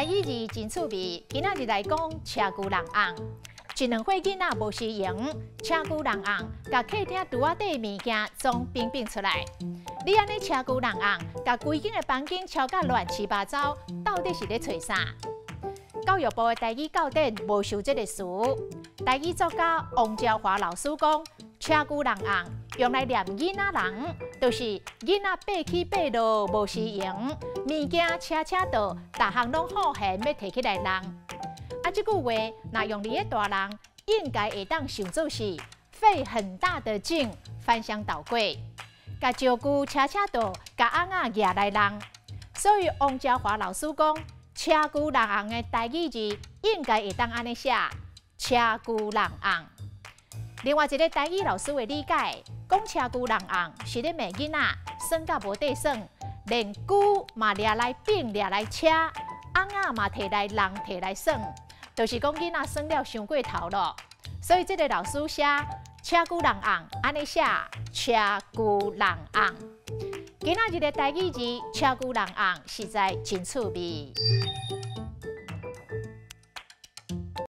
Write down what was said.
語字真趣味，今仔日來講車龜人甕。一兩歲囡仔無時閒，車龜人甕，共客廳櫥仔底物件總反反出來。你按呢車龜人甕，共規間的房間敲甲亂七八糟，到底是咧揣啥？教育部的台語教典無收這个詞。台語作家王昭華老師講，車龜人甕用來念囡仔人，就是囡仔爬起爬落無時閒，物件車車倒，逐項攏好閒欲提起來弄。啊，這句話若用佇咧大人，應該會當想做是費很大的勁翻箱倒櫃，共石龜車車倒，共甕仔攑來弄。所以王昭華老師講，車龜人甕的台語字應該會當按呢寫，車龜人甕。另外一个台語老師的理解，講車龜人甕是咧罵囡仔耍甲無地耍，連龜嘛掠來反掠來車，甕仔嘛提來弄提來耍，就是講囡仔耍了傷過頭咯。所以這个老師寫車龜人甕，按呢寫車龜人甕。今仔日的台語字車龜人甕實在真趣味。